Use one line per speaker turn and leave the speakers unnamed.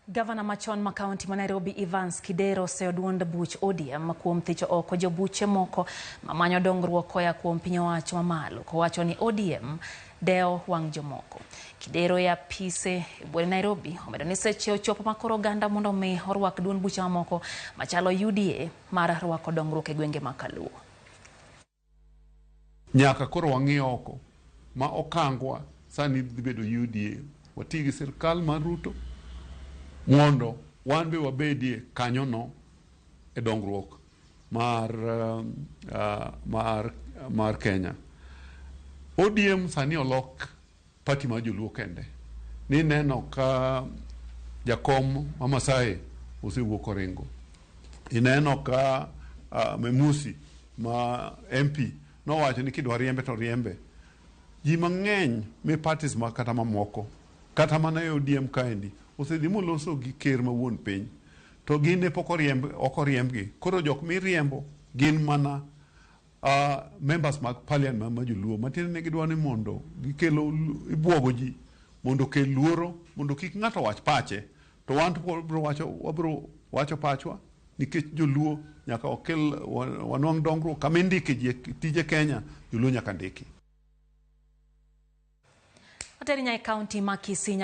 Gavana machon ma kaunti ma Nairobi Evans Kidero oseyo duond buch ODM kuom thicho oko jobuche moko mamanyo dongruok koya kuom piny owacho mamalo kowacho ni ODM dewo wang' jomoko. Kidero e apise e buore Nairobi omedo ni seche ochopo ma koro oganda mondo mi orwak duond buche mamoko machalo UDA mar rwako dongruok e gwenge ma Kaluo.
Nyaka koro wang'i oko ma okangwa sani dhi bedo UDA. Wati gi sirkal mar Ruto mondo wan be wabedie kanyono e dongruok mar Kenya. ODM sani olok party mar joluo kende. Ni neno ka jakom ma Masae osewuok oringo. Ineno ka Memusi ma MP nowacho ni kidwa riembe to riembe. Ji mang'eny me parties ma kata mamoko kata mana e ODM kaendi osedhi moloso gi ker ma wuon piny to gin ne pok oriemb ok oriembgi. Koro jok miriembo gin mana members mag parliament ma joluo matiende ni gidwa ni mondo gikelo ibwogo ji mondo okel luoro mondo kik ng'ato wach pache to wan to wabiro wacho pachwa nikech joluo nyaka okel wanwang' dongruok kama indike ji tije Kenya joluo nyaka ndiki.
Ateri nyaka e kaunti ma Kisii.